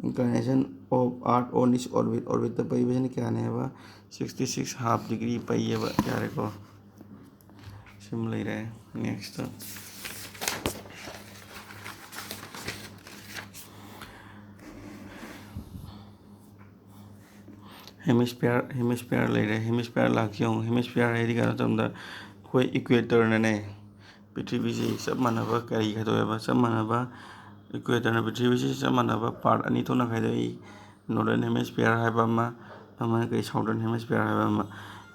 Inclination of earth on its orbit, orbitꯇ ꯄꯩꯕꯁꯤꯅ ꯀꯌꯥꯅꯦꯕ? Sixty six half degree ꯄꯩꯌꯦꯕ꯫ ꯌꯥꯔꯦꯀꯣ, ꯁꯤꯃ ꯂꯩꯔꯦ꯫ Next, hemisphere, hemisphere ꯂꯩꯔꯦ꯫ Hemisphere ꯂꯥꯛꯁꯤ ꯌꯦꯡꯉꯨ꯫ Hemisphere ꯍꯥꯏꯗꯤ ꯀꯩꯅꯣ ꯃꯇꯝꯗ ꯑꯩꯈꯣꯏ equatorꯅꯅꯦ, ꯄ꯭ꯔꯤꯊꯤꯕꯤꯁꯤ ꯆꯞ ꯃꯥꯟꯅꯕ ꯀꯔꯤ ꯈꯥꯏꯗꯣꯛꯑꯦꯕ? ꯆꯞ ꯃꯥꯟꯅꯕ, equatorꯅ ꯄ꯭ꯔꯤꯊꯤꯕꯤꯁꯤ ꯆꯞ ꯃꯥꯟꯅꯕ part ꯑꯅꯤ ꯊꯣꯛꯅ ꯈꯥꯏꯗꯣꯛꯏ, northern hemisphere ꯍꯥꯏꯕ ꯑꯃ, ꯑꯃꯅ ꯀꯔꯤ, southern hemisphere ꯍꯥꯏꯕ ꯑꯃ꯫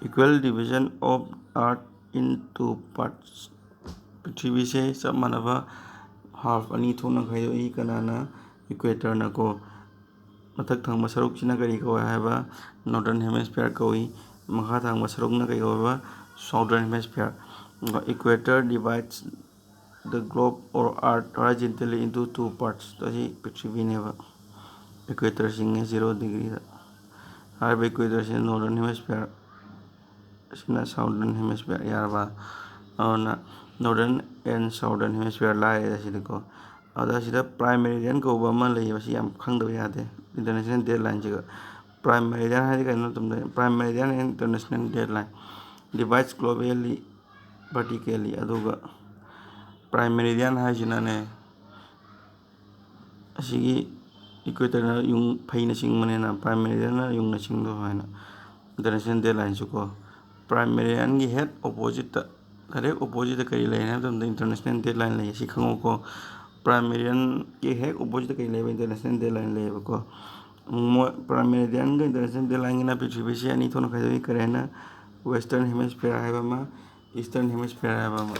Equal division of earth into parts, ꯄ꯭ꯔꯤꯊꯤꯕꯤꯁꯦ ꯆꯞ ꯃꯥꯟꯅꯕ half ꯑꯅꯤ ꯊꯣꯛꯅ ꯈꯥꯏꯗꯣꯛꯏ꯫ ꯀꯅꯥꯅ? Equatorꯅꯀꯣ꯫ ꯃꯊꯛ ꯊꯪꯕ ꯁꯔꯨꯛꯁꯤꯅ ꯀꯔꯤ ꯀꯧꯏ ꯍꯥꯏꯕ? Northern hemisphere ꯀꯧꯏ꯫ ꯃꯈꯥ ꯊꯪꯕ ꯁꯔꯨꯛꯅ ꯀꯔꯤ ꯀꯧꯏ ꯍꯥꯏꯕ? Southern hemisphere꯫ Equator divides the globe or earth horizontally into two parts꯫ ꯑꯁꯤ ꯄ꯭ꯔꯤꯊꯤꯕꯤꯅꯦꯕ꯫ Equator ꯆꯤꯡꯉꯦ zero degreeꯗ꯫ ꯍꯥꯏꯔꯤꯕ equatorꯁꯤꯅ northern hemisphere, ꯑꯁꯤꯅ southern hemisphere꯫ ꯌꯥꯔꯕ? ꯑꯗꯨꯅ northern and southern hemisphere ꯂꯥꯏꯔꯦ ꯑꯁꯤꯗꯀꯣ꯫ ꯑꯗ ꯁꯤꯗ prime meridian ꯀꯧꯕ ꯑꯃ ꯂꯩꯌꯦꯕ, ꯁꯤ ꯌꯥꯝ ꯈꯪꯗꯕ ꯌꯥꯗꯦ꯫ International deadlineꯁꯤꯒ꯫ Prime meridian ꯍꯥꯏꯗꯤ ꯀꯩꯅꯣ ꯃꯇꯝꯗ, prime meridian and international deadline divides globally vertically꯫ ꯑꯗꯨꯒ prime meridian ꯍꯥꯏꯁꯤꯅꯅꯦ, ꯑꯁꯤꯒꯤ equatorꯅ ꯌꯨꯡ ꯐꯩꯅ ꯆꯤꯡꯕꯅꯤꯅ prime meridianꯅ ꯌꯨꯡꯅ ꯆꯤꯡꯗꯧ ꯍꯥꯏꯅ꯫ International deadlineꯁꯨꯀꯣ, prime meridianꯒꯤ ꯍꯦꯛ oppositeꯇ Direct opposite ꯀꯔꯤ ꯂꯩ ꯍꯥꯏꯕ ꯃꯇꯝꯗ, international dateline ꯂꯩ, ꯁꯤ ꯈꯪꯉꯨꯀꯣ꯫ Prime meridianꯒꯤ ꯍꯦꯛ opposite ꯀꯔꯤ ꯂꯩꯕ? International dateline ꯂꯩꯌꯦꯕꯀꯣ꯫ ꯃꯣꯏ prime meridianꯒ international dateline ꯒꯤꯅ ꯄ꯭ꯔꯤꯊꯤꯕꯤꯁꯦ ꯑꯅꯤ ꯊꯣꯛꯅ ꯈꯥꯏꯗꯣꯛꯏ꯫ ꯀꯔꯤ ꯍꯥꯏꯅ? Western hemisphere ꯍꯥꯏꯕ ꯑꯃ, Eastern hemisphere ꯍꯥꯏꯕ ꯑꯃ꯫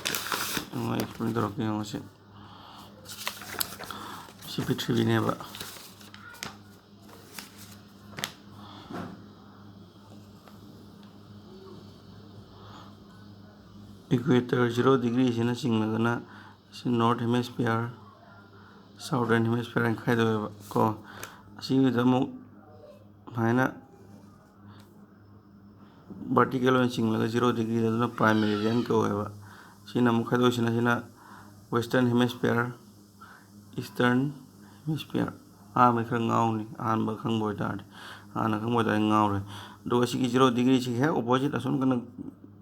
ꯑꯩ explain ꯇꯧꯔꯛꯀꯦ ꯌꯦꯡꯉꯣ ꯁꯤ꯫ ꯁꯤ ꯄ꯭ꯔꯤꯊꯤꯕꯤꯅꯦꯕ꯫ Equator zero degree ꯁꯤꯅ ꯆꯤꯡꯂꯒꯅ ꯁꯤ North hemisphere, Southern hemisphere ꯍꯥꯏꯅ ꯈꯥꯏꯗꯣꯛꯑꯦꯕ ꯀꯣ꯫ ꯑꯁꯤꯒꯤꯗ ꯑꯃꯨꯛ ꯁꯨꯃꯥꯏꯅ vertical ꯑꯣꯏꯅ ꯆꯤꯡꯂꯒ zero degree ꯗ, ꯑꯗꯨꯅ prime meridian ꯀꯧꯋꯦꯕ꯫ ꯁꯤꯅ ꯑꯃꯨꯛ ꯈꯥꯏꯗꯣꯛꯏꯁꯤꯅ, ꯁꯤꯅ Western hemisphere, Eastern hemisphere꯫ ꯑꯍꯥꯟꯕ ꯈꯔ ꯉꯥꯎꯅꯤ, ꯑꯍꯥꯟꯕ ꯈꯪꯕ ꯑꯣꯏꯇꯥꯔꯗꯤ꯫ ꯍꯥꯟꯅ ꯈꯪꯕ ꯑꯣꯏꯇꯥꯔꯗꯤ ꯉꯥꯎꯔꯣꯏ꯫ ꯑꯗꯨꯒ ꯁꯤꯒꯤ zero degree ꯁꯤꯒꯤ ꯍꯦꯛ opposite ꯑꯁꯣꯝ ꯀꯟꯅ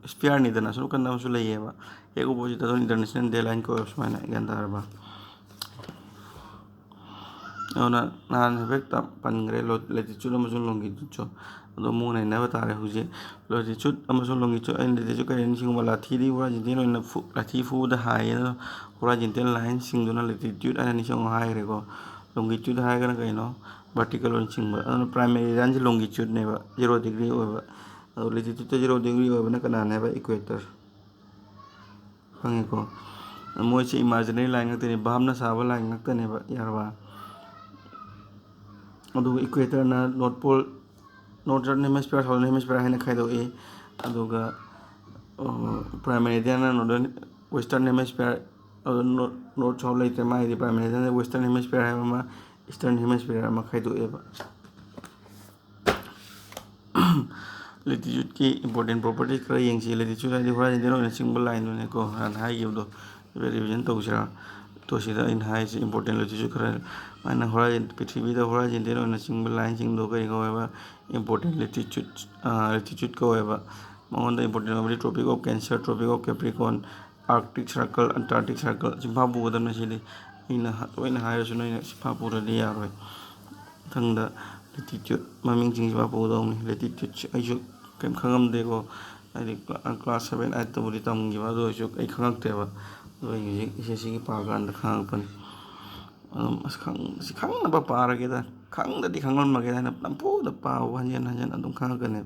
sphere ꯅꯤꯗꯅ, ꯑꯁꯣꯝ ꯀꯟꯅ ꯑꯃꯁꯨ ꯂꯩꯌꯦꯕ꯫ ꯍꯦꯛ opposite ꯑꯗꯨꯝ international dateline ꯀꯧꯋꯦꯕ, ꯁꯨꯃꯥꯏꯅ, ꯒ꯭ꯌꯥꯟ ꯇꯥꯔꯕ? ꯑꯗꯨꯅ ꯅꯍꯥꯟ ꯍꯥꯏꯐꯦꯠ ꯇ-, ꯄꯟꯈ꯭ꯔꯦ, ꯂꯣ-, latitude ꯑꯃꯁꯨꯡ longitude ꯁꯨ꯫ ꯑꯗꯣ ꯑꯃꯨꯛ ꯅꯩꯅꯕ ꯇꯥꯔꯦ ꯍꯧꯖꯤꯛ꯫ Latitude ꯑꯃꯁꯨꯡ longitude, ꯑꯩꯅ latitude ꯀꯔꯤ ꯅꯤꯡꯁꯤꯡꯕ? ꯂꯥꯊꯤꯗꯤ horizontal ꯑꯣꯏꯅ ꯐꯨ-, ꯂꯥꯊꯤ ꯐꯨꯕꯗ ꯍꯥꯏꯌꯦ꯫ ꯑꯗꯣ horizontal line ꯁꯤꯡꯗꯨꯅ latitude ꯍꯥꯏꯅ ꯅꯤꯡꯁꯤꯡꯉꯣ ꯍꯥꯏꯈ꯭ꯔꯦꯀꯣ꯫ Longitude ꯍꯥꯏꯔꯒꯅ ꯀꯩꯅꯣ? Vertical ꯑꯣꯏꯅ ꯆꯤꯡꯕ꯫ ꯑꯗꯨꯅ prime meridian ꯁꯤ longitude ꯅꯦꯕ, zero degree ꯑꯣꯏꯕ꯫ ꯑꯗꯣ latitude ꯇ zero degree ꯑꯣꯏꯕꯅ ꯀꯅꯥꯅꯦ ꯍꯥꯏꯕ? Equator꯫ ꯈꯪꯉꯦꯀꯣ? ꯃꯣꯏꯁꯦ imaginary line ꯉꯥꯛꯇꯅꯦ, ꯚꯥꯞꯅ ꯁꯥꯕ line ꯉꯥꯛꯇꯅꯦꯕ, ꯌꯥꯔꯕ? ꯑꯗꯨꯒ equator ꯅ North Pole, Northern Hemisphere, Southern Hemisphere ꯍꯥꯏꯅ ꯈꯥꯏꯗꯣꯛꯏ꯫ ꯑꯗꯨꯒ, ꯑ, prime meridian ꯅ Northern, Western Hemisphere, ꯑꯗꯨ North, North South ꯂꯩꯇ꯭ꯔꯦ, ꯃꯥꯒꯤꯗꯤ prime meridian ꯅ Western Hemisphere ꯍꯥꯏꯕ ꯑꯃ, Eastern Hemisphere ꯑꯃ ꯈꯥꯏꯗꯣꯛꯑꯦꯕ꯫ Latitude ꯀꯤ important property ꯈꯔ ꯌꯦꯡꯁꯤ꯫ Latitude ꯍꯥꯏꯗꯤ horizontal ꯑꯣꯏꯅ ꯆꯤꯡꯕ line ꯗꯨꯅꯦꯀꯣ, ꯍꯥꯟꯅ ꯍꯥꯏꯈꯤꯕꯗꯣ꯫ ꯍꯥꯏꯐꯦꯠ revision ꯇꯧꯁꯤꯔꯥ? ꯇꯣ, ꯁꯤꯗ ꯑꯩꯅ ꯍꯥꯏꯔꯤꯁꯦ important latitude ꯈꯔ, ꯁꯨꯃꯥꯏꯅ horizon-, ꯄ꯭ꯔꯤꯊꯤꯕꯤꯗ horizontal ꯑꯣꯏꯅ ꯆꯤꯡꯕ line ꯁꯤꯡꯗꯣ ꯀꯔꯤ ꯀꯧꯋꯦꯕ? Important latitude, ꯑ, latitude ꯀꯧꯋꯦꯕ꯫ ꯃꯉꯣꯟꯗ important ꯑꯣꯏꯕꯗꯤ Tropic of Cancer, Tropic of Capricorn, Arctic Circle, Antarctic Circle, ꯆꯤꯟꯐꯥ ꯄꯨꯒꯗꯕꯅꯤ ꯁꯤꯗꯤ꯫ ꯑꯩꯅ ꯍ-, ꯂꯣꯏꯅ ꯍꯥꯏꯔꯁꯨ ꯅꯣꯏꯅ ꯆꯤꯟꯐꯥ ꯄꯨꯔꯗꯤ ꯌꯥꯔꯣꯏ꯫ ꯃꯊꯪꯗ latitude, ꯃꯃꯤꯡꯁꯤꯡꯁꯤ ꯆꯤꯟꯐꯥ ꯄꯨꯒꯗꯧꯕꯅꯤ꯫ Latitude ꯁꯤ ꯑꯩꯁꯨ ꯀꯩꯝ ꯈꯪꯉꯝꯗꯦꯀꯣ꯫ ꯍꯥꯏꯗꯤ class seven eight ꯇꯕꯨꯗꯤ ꯇꯝꯈꯤꯕ, ꯑꯗꯨ ꯑꯣꯏꯔꯁꯨ ꯑꯩ ꯈꯪꯉꯛꯇꯦꯕ꯫ ꯑꯗꯣ ꯑꯩ ꯍꯧꯖꯤꯛ ꯏꯁꯩꯁꯤꯒꯤ ꯄꯥꯀꯥꯟꯗ ꯈꯪꯉꯛꯄꯅꯤ꯫ ꯑꯗꯨꯝ ꯑꯁ ꯈꯪ-, ꯁꯤ ꯈꯪꯅꯕ ꯄꯥꯔꯒꯦꯗ꯫ ꯈꯪꯗꯗꯤ ꯈꯪꯂꯝꯃꯒꯦ ꯍꯥꯏꯅ ꯅꯝꯐꯨꯗ ꯄꯥꯎ ꯍꯟꯖꯤꯟ ꯍꯟꯖꯤꯟ ꯑꯗꯨꯝ ꯈꯪꯉꯛꯀꯅꯤ꯫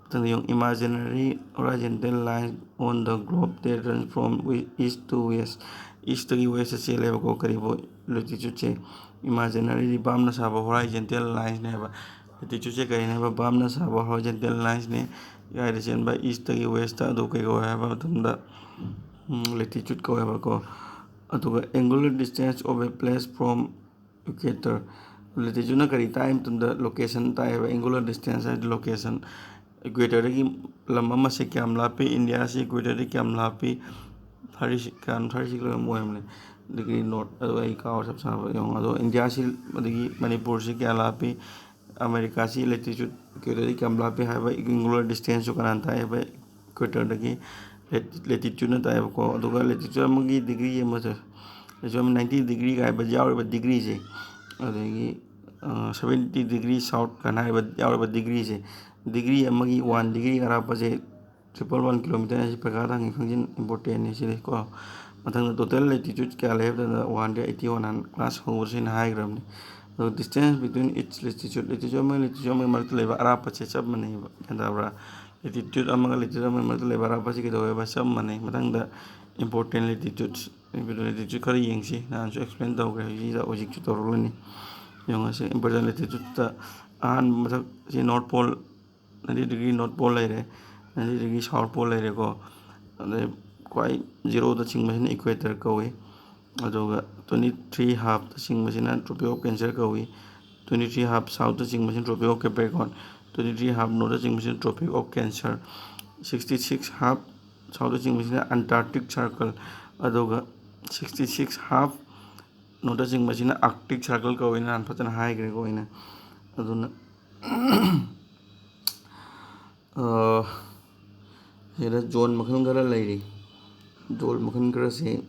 ꯃꯊꯪꯗ ꯌꯦꯡꯉꯨ, imaginary horizontal line on the globe that runs from east to west꯫ East ꯇꯒꯤ west ꯇ ꯆꯦꯜꯂꯦꯕꯀꯣ, ꯀꯔꯤꯕꯨ, latitude ꯁꯦ꯫ Imaginary ꯗꯤ ꯚꯥꯞꯅ ꯁꯥꯕ horizontal line ꯅꯦꯕ꯫ Latitude ꯁꯦ ꯀꯔꯤꯅꯦꯕ? ꯚꯥꯞꯅ ꯁꯥꯕ horizontal line ꯅꯦ꯫ ꯀꯥꯏꯗ ꯆꯦꯟꯕ? East ꯇꯒꯤ west ꯇ꯫ ꯑꯗꯨ ꯀꯩ ꯀꯧꯋꯦ ꯍꯥꯏꯕ ꯃꯇꯝꯗ, ꯎꯝ, latitude ꯀꯧꯋꯦꯕꯀꯣ꯫ ꯑꯗꯨꯒ angular distance of a place from equator꯫ Latitude ꯅ ꯀꯔꯤ ꯇꯥꯛꯏ ꯃꯇꯝꯗ location ꯇꯥꯛꯑꯦꯕ꯫ Angular distance ꯍꯥꯏꯗꯤ location꯫ Equator ꯗꯒꯤ ꯂꯝ ꯑꯃꯁꯦ ꯀꯌꯥꯝ ꯂꯥꯞꯄꯤ, ꯏꯟꯗꯤꯌꯥꯁꯤ equator ꯗꯒꯤ ꯀꯌꯥꯝ ꯂꯥꯞꯄꯤ, ꯊꯥꯔꯇꯤ ꯁꯤꯛꯁ, ꯀꯌꯥꯝ, ꯊꯥꯔꯇꯤ ꯁꯤꯛꯁ ꯂꯣꯏꯅꯃꯛ ꯑꯣꯏꯔꯝꯕꯅꯦ꯫ Degree north, ꯑꯗꯨ ꯑꯩ ꯀꯥꯎꯔꯦ ꯆꯞ ꯆꯥꯕ ꯌꯦꯡꯉꯣ꯫ ꯑꯗꯣ ꯏꯟꯗꯤꯌꯥꯁꯤ, ꯑꯗꯒꯤ ꯃꯅꯤꯄꯨꯔꯁꯤ ꯀꯌꯥ ꯂꯥꯞꯄꯤ, ꯑꯃꯦꯔꯤꯀꯥꯁꯤ latitude equator ꯗꯒꯤ ꯀꯌꯥꯝ ꯂꯥꯞꯄꯤ ꯍꯥꯏꯕ angular distance ꯁꯨ ꯀꯅꯥꯅ ꯇꯥꯛꯑꯦꯕ? Equator ꯗꯒꯤ lat-, latitude ꯅ ꯇꯥꯛꯑꯦꯕꯀꯣ꯫ ꯑꯗꯨꯒ latitude ꯑꯃꯒꯤ degree ꯑꯃꯁꯦ, latitude ꯑꯃ ninety degree ꯀꯥꯏꯕ ꯌꯥꯎꯔꯤꯕ degree ꯁꯦ, ꯑꯗꯒꯤ, ꯑ, seventy degree south ꯀꯥꯏꯅ ꯍꯥꯏꯔꯤꯕ ꯌꯥꯎꯔꯤꯕ degree ꯁꯦ, degree ꯑꯃꯒꯤ one degree ꯑꯔꯥꯞꯄꯁꯦ triple one kilometer ꯍꯥꯏꯁꯤ ꯄꯩꯈꯥꯗ ꯍꯪꯉꯤ, ꯈꯪꯖꯤꯟ, important ꯅꯤ ꯁꯤꯗꯤ ꯀꯣ꯫ ꯃꯊꯪꯗ total latitude ꯀꯌꯥ ꯂꯩ ꯍꯥꯏꯕꯗ one ꯗ eighty one ꯍꯥꯟꯅ class ꯍꯧꯕꯁꯤꯅ ꯍꯥꯏꯈ꯭ꯔꯕꯅꯤ꯫ ꯑꯗꯨꯒ distance between each latitude, latitude ꯑꯃꯒ latitude ꯑꯃꯒꯤ ꯃꯔꯛꯇ ꯂꯩꯕ ꯑꯔꯥꯞꯄꯁꯦ ꯆꯞ ꯃꯥꯟꯅꯩꯕ, ꯒ꯭ꯌꯥꯟ ꯇꯥꯕ꯭ꯔꯥ? Latitude ꯑꯃꯒ latitude ꯑꯃꯒꯤ ꯃꯔꯛꯇ ꯂꯩꯕ ꯑꯔꯥꯞꯄꯁꯤ ꯀꯩꯗꯧꯋꯦꯕ? ꯆꯞ ꯃꯥꯟꯅꯩ꯫ ꯃꯊꯪꯗ important latitudes, latitude ꯈꯔ ꯌꯦꯡꯁꯤ꯫ ꯅꯍꯥꯟꯁꯨ explain ꯇꯧꯈ꯭ꯔꯦ, ꯍꯧꯖꯤꯛꯁꯤꯗ ꯍꯧꯖꯤꯛꯁꯨ ꯇꯧꯔꯛꯂꯅꯤ꯫ ꯌꯦꯡꯉꯁꯤ, important latitude ꯇ ꯑꯍꯥꯟꯕ ꯃꯊꯛꯁꯤ North Pole, ninety degree North Pole ꯂꯩꯔꯦ, ninety degree South Pole ꯂꯩꯔꯦꯀꯣ꯫ ꯑꯗꯩ ꯈ꯭ꯋꯥꯏ zero ꯗ ꯆꯤꯡꯕꯁꯤꯅ equator ꯀꯧꯏ꯫ ꯑꯗꯨꯒ twenty three half ꯇ ꯆꯤꯡꯕꯁꯤꯅ Tropic of Cancer ꯀꯧꯏ꯫ Twenty three half south ꯇ ꯆꯤꯡꯕꯁꯤꯅ Tropic of Capricorn, twenty three half north ꯇ ꯆꯤꯡꯕꯁꯤꯅ Tropic of Cancer, sixty six half south ꯇ ꯆꯤꯡꯕꯁꯤꯅ Antarctic Circle, ꯑꯗꯨꯒ sixty six half north ꯇ ꯆꯤꯡꯕꯁꯤꯅ Arctic Circle ꯀꯧꯏ꯫ ꯅꯍꯥꯟ ꯐꯖꯅ ꯍꯥꯏꯈ꯭ꯔꯦꯀꯣ ꯑꯩꯅ꯫ ꯑꯗꯨꯅ, ꯑ, ꯁꯤꯗ zone ꯃꯈꯜ ꯈꯔ ꯂꯩꯔꯤ꯫ Zone ꯃꯈꯜ ꯈꯔꯁꯤ